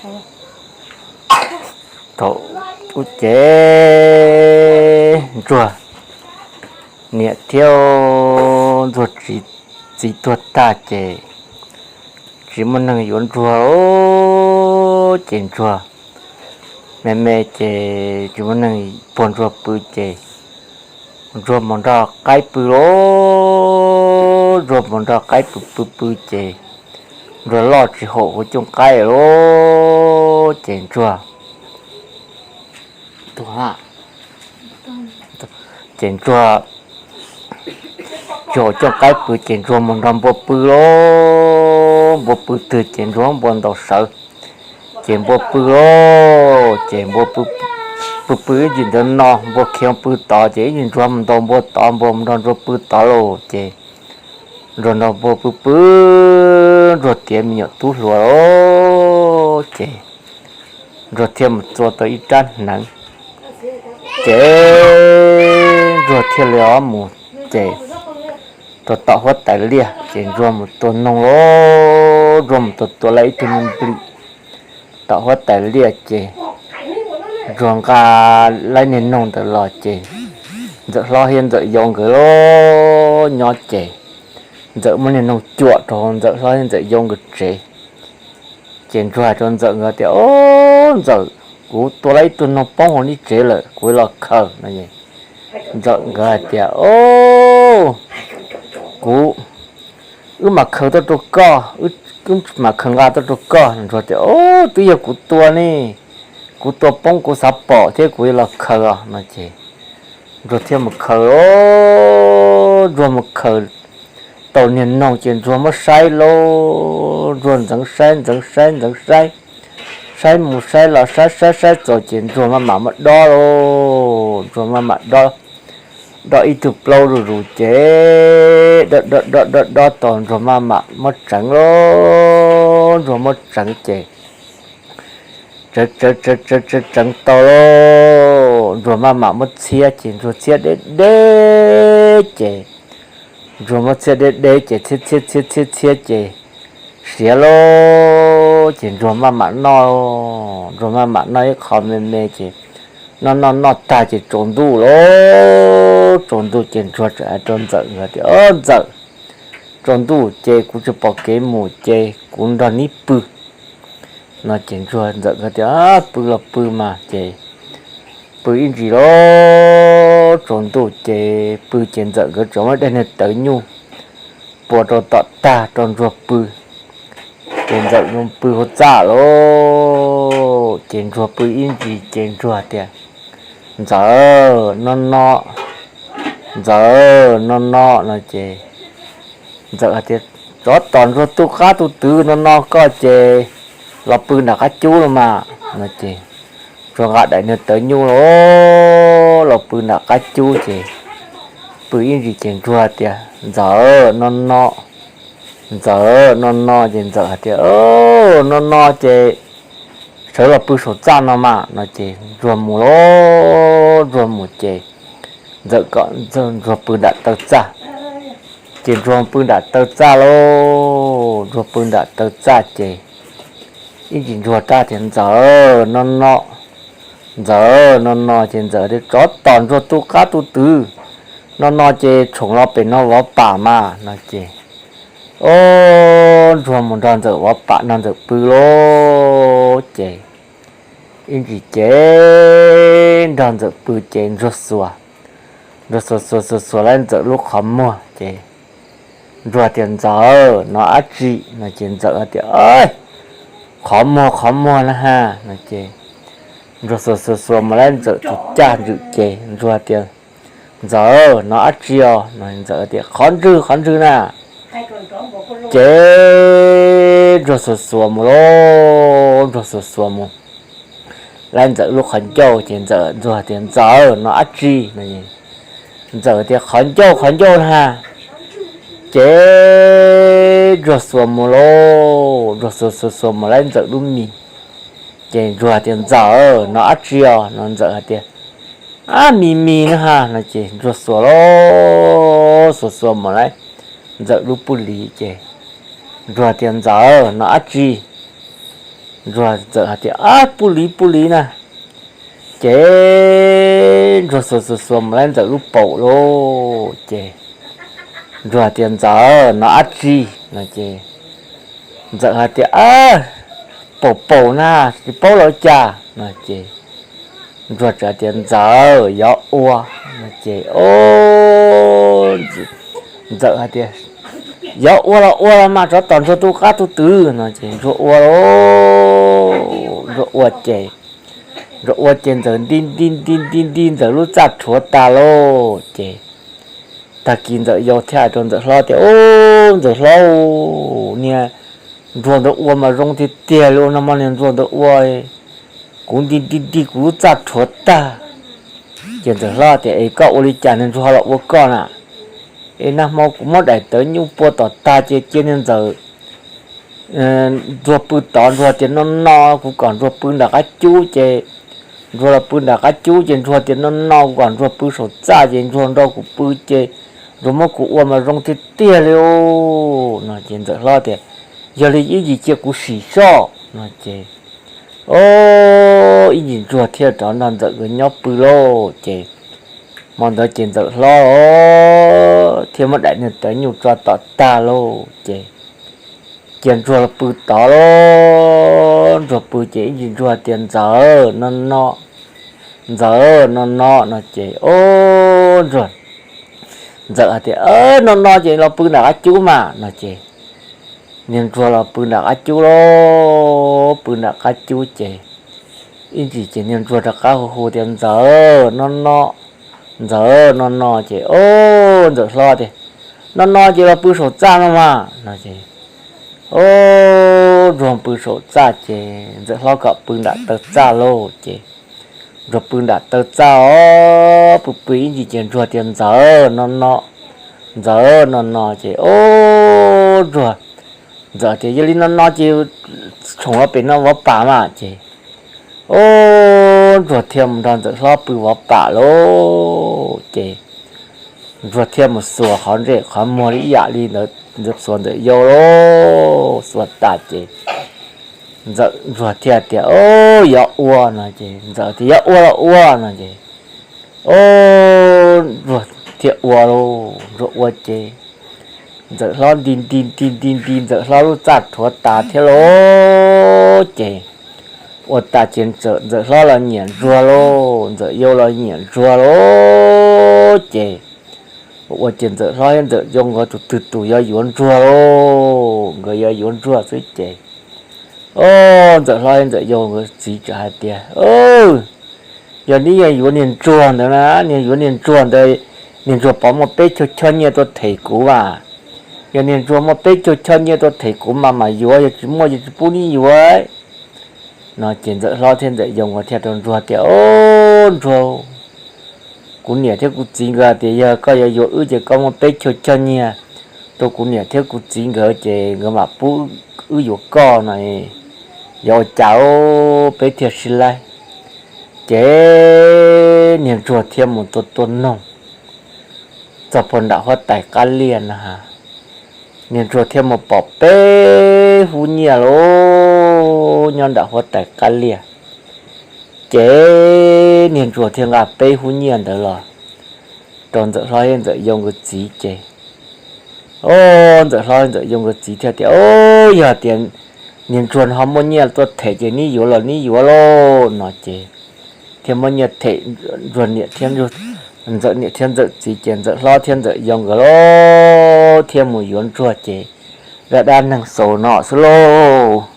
Thaum ub ces Ntsuag niam thiab Ntsuag txiv tuag tag ces tsis muaj neeg yuav Ntsuag, ces Ntsuag me me ces tsis muaj neeg puag Ntsuag pw ces Ntsuag mus nrog qaib pw lauj. Ntsuag mus nrog qaib pw pw pw ces Ntsuag loj tsis haum hauv cooj qaib lauj, ces Ntsuag ces Ntsuag tsis haum cooj qaib pw ces Ntsuag mus nrog npua pw lauj. Npua pw twg ces Ntsuag npua ntaus sawv, ces npua pw lauj, ces npua pw pw ib ntsis ntawd no npua khiav pw tod ces ib ntsis Ntsuag mus ntaus npua tod, npua mus nrog Ntsuag pw tod lauj, ces Ntsuag nrog npua pw pw, Ntsuag tiav me nyuam tub hluas lauj, ces Ntsuag thiaj mus txua tau ib rab hneev, ces Ntsuag thiaj li mus ces rau tom huab tais liaj ces Ntsuag mus tua noog lauj. Ntsuag mus tua tua lawm ib tug me nplis tom huab tais liaj ces Ntsuag nqa lawm niag noog ntawd los ces Ntxawm hlob thiab Ntxawm yau nkawd los nyob ces Ntxawm muab niag noog cuam rau Ntxawm hlob thiab Ntxawm yau nkawd tsev. Ces Ntsuag hais rau Ntxawm nkawd tias, Au, Ntxawm, kuv tua lawm ib tug noog poob hauv nej tsev lawm, kuv los khaws no. Ntxawm nkawd hais tias, Au, kuv, wb mam khaws tuaj rau koj, wb mam khaws nqa tuaj rau koj. Ntsuag tias, Au, twb yog kuv tua ne, kuv tua poob kuv xav pom thiab kuv yuav los khaws os no ces Ntsuag thiaj mus khaws. Ntsuag mus khaws tau niag noog ces Ntsuag muab saib lauj. Ntsuag ntxeev saib ntxeev saib ntxeev saib, saib mus saib los saib saib saib txaus ces Ntsuag maj mam muab dob lauj. Ntsuag maj mam dob, dob ib tug plaub zuj zus ces dob dob dob dob dob tau Ntsuag maj mam muab tseev lauj. Ntsuag muab tseev ces tseev tseev tseev tseev tseev tau lauj, Ntsuag maj mam muab txhiab ces Ntsuag txhiab deb deb ces, Ntsuag muab txhiab deb deb ces txhiab txhiab txhiab txhiab txhiab ces siav lauj. Ces Ntsuag maj mam noj, Ntsuag maj mam noj ib qho me me ces noj noj noj tag ces tsaus ntuj lauj. Tsaus ntuj ces Ntsuag txawm hais rau Ntxawm nkawd tias, Au, Ntxawm, tsaus ntuj ces kuv tsis pom kev mus ces kuv nrog neb pw no ces Ntsuag Ntxawm nkawd tias, Pw los pw mas. Ces pw ib ntsis lauj, tsaus ntuj ces pw ces Ntxawm nkawd tseem muab daim niag tawv nyuj pua rau tom tag rau Ntsuag pw. Ces Ntxawm pw hauv txaj lauj. Ces Ntsuag pw ib ntsis ces Ntsuag tias, Ntxawm, no no, Ntxawm, no no no ces Ntxawm hais tias, Tsov tom Ntsuag tu qab tu twv no no koj ces los pw nram qab cub los mas no ces Ntsuag nqa daim niag tawv nyuj lauj, los pw nram qab cub ces pw ib ntsis ces Ntsuag tias, Ntxawm, no no, Ntxawm, no no ces Ntxawm hais tias, No no ces sawv los pw saum txaj no mas no ces Ntsuag mus lauj. Ntsuag mus ces Ntxawm kom Ntsuag pw nram taw txaj. Ces Ntsuag pw nram taw txaj lauj. Ntsuag pw nram taw txaj ces ib ntsis Ntsuag rov tias, Ntxawm, no no, Ntxawm, no no ces Ntxawm tias, Tsov tom Ntsuag tu qab tu twv no no ces tshoom los pem no vov pam mas no ces, o, Ntsuag mus nrog Ntxawm vov pam nrog Ntxawm pw lauj. Ces ib ntsis ces nrog Ntxawm pw ces Ntsuag xuas, Ntsuag xuas xuas xuas xuas lawm Ntxawm lub qhov muag ces Ntsuag tias, Ntxawm, no dab tsi no ces Ntxawm tias, Qhov muag, qhov muag na ha no ces Ntsuag xuas xuas xuas mus lawm Ntxawm tus caj ntswm ces Ntsuag tias, Ntxawm, no dab tsi os no Ntxawm tias, Qhov ntswg, qhov ntswg na. Ces Ntsuag xuas xuas mus lauj, Ntsuag xuas xuas mus lawm Ntxawm lub qhov ncauj ces Ntxawm, Ntsuag tias, Ntxawm, no dab tsi no. Ntxawm tias, Qhov ncauj, qhov ncauj na ha. Ces Ntsuag xuas mus lauj, Ntsuag xuas xuas xuas mus lawm Ntxawm lub mis. Ces Ntsuag tias, Ntxawm, no dab tsi os no Ntxawm hais tias, Ab, mis mis na ha no ces Ntsuag xuas lauj, xuas xuas mus lawm Ntxawm lub puj lis ces Ntsuag tias, Ntxawm, no dab tsi? Ntsuag Ntxawm hais tias, Ab, puj li puj li na. Ces Ntsuag xuas xuas xuas mus laib Ntxawm lub paum lauj. Ces Ntsuag hais tias, Ntxawm, no dab tsi? No ces Ntxawm hais tias, Ab, paum paum na, tsis paub los cas? No ces Ntsuag txawm hais tias, Ntxawm, yuav ua. No ces Ntxawm hais tias, Yuav ua los ua los mas, tsov tom Ntsuag tu qab tu twv. No ces Ntsuag ua lauj. Ntsuag ua ces, Ntsuag ua ces Ntxawm nti nti nti nti nti Ntxawm lub txaj rhuav tas lauj. Ces tag kis Ntxawm yau thiaj hais rau Ntxawm hlob tias, Ub, Ntxawm hlob, niag Ntsuag ntawd ua mas zoo tiag tiag li, ua no mas niag Ntsuag ntawd ua kuv nti nti nti kuv lub txaj rhuav tag. Ces Ntxawm hlob tias, Es koj ua li cas niag Ntsuag ho los ua koj na? Es nag hmo kuv muab daim tawv nyuj pua tom tag ces cia niag Ntxawm, Ntsuag pw tod, Ntsuag tias no no kuv kom Ntsuag pw nram qab cub ces Ntsuag los pw nram qab cub ces Ntsuag tias no no kuv kom Ntsuag pw saum txaj ces Ntsuag nrog kuv pw ces Ntsuag muab kuv ua mas zoo tiag tiag li. No ces Ntxawm hlob tias, Yog li ib ntsis cia kuv sim soj. No ces, o, ib ntsis Ntsuag thiaj rov nrog Ntxawm nkawd nyob pw lauj. Ces hmo ntawd ces Ntxawm hlob thiaj muab daim niag tawv nyuj tso tom tag lauj. Ces cia Ntsuag los pw tod lauj. Ntsuag pw ces ib ntsis Ntsuag tias, Ntxawm, no no, Ntxawm, no no. No ces, o, Ntsuag, Ntxawm hais tias, No no ces los pw nram qab cub mas. No ces niag Ntsuag los pw nram qab cub lauj. Pw nram qab cub ces ib ntsis ces niag Ntsuag rov qab hu hu tias, Ntxawm, no no, Ntxawm, no no. Ces, o, Ntxawm hlob tias, No no ces los pw saum txaj no mas. No ces, o, Ntsuag pw saum txaj ces Ntxawm hlob kom pw nram taw txaj lauj. Ces Ntsuag pw nram taw txaj os, pw pw ib ntsis ces Ntsuag tias, Ntxawm, no no, Ntxawm, no no. Ces, o, Ntsuag, Ntxawm tias, Yog li no no ces tshoom los pem no vov pam mas. Ces, o, Ntsuag thiaj mus nrog Ntxawm hlob pw vov pam lauj. Ces Ntsuag thiaj mus xuas qhov ntsej qhov muag li ib yam li ntawd, xuas Ntxawm yau lauj. Xuas tas ces Ntxawm, Ntsuag thiaj tias, O, yuav ua. No ces Ntxawm tias, Yuav ua los ua. No ces, o, Ntsuag thiaj ua lauj. Ntsuag ua ces Ntxawm hlob nti nti nti nti nti Ntxawm hlob lub txaj rhuav tas thiab lauj. Ces ua tas ces Ntxawm hlob los nyiam Ntsuag lauj, Ntxawm yau los nyiam Ntsuag lauj. Ces ua ces Ntxawm hlob thiab Ntxawm yau nkawd tus twg tus yuav yuav Ntsuag lauj, nkawd yuav yuav Ntsuag xwb ces, o, Ntxawm hlob thiab Ntxawm yau nkawd txiv txawm hais tias, Yog neb yuav yuav niag Ntsuag ntawd na, niag yuav niag Ntsuag ntawd, niag Ntsuag puas muaj peb caug choj nyiaj tuaj them kuv mas? Yog niag Ntsuag muaj peb caug choj nyiaj tuaj them kuv mas mam yuav, yog tsis muaj ces tsis pub neb yuav. No ces Ntxawm hlob thiab Ntxawm yau nkawd thiaj rau Ntsuag tias, O, Ntsuag, kuv niam thiab kuv txiv nkawd tias yog koj yuav yuav wb ces koj muaj peb caug choj nyiaj rau kuv niam thiab kuv txiv nkawd ces nkawd mam pub wb yuav koj no, yuav ua cas peb thiaj sib laib. Ces niag Ntsuag thiaj mus tua tua noog txog puag nram huab tais qab liaj na. Niag Ntsuag thiaj mus pom peb hub nyiaj lauj nyob nram huab tais qab liaj. Ces niag Ntsuag thiaj nqa peb hub nyiaj ntawd los rau Ntxawm hlob thiab Ntxawm yau nkawd txiv ces, o, Ntxawm hlob thiab Ntxawm yau nkawd txiv thiaj tias, O, yog tias niag Ntsuag no ho muaj nyiaj tuaj them ces neb yuav los neb yuav lauj no ces thiaj muab nyiaj them Ntsuag niam thiab Ntxawm niam thiab Ntxawm txiv ces Ntxawm hlob thiab Ntxawm yau nkawd lauj thiaj mus yuav Ntsuag ces zaj dab neeg xaus no xwb lauj.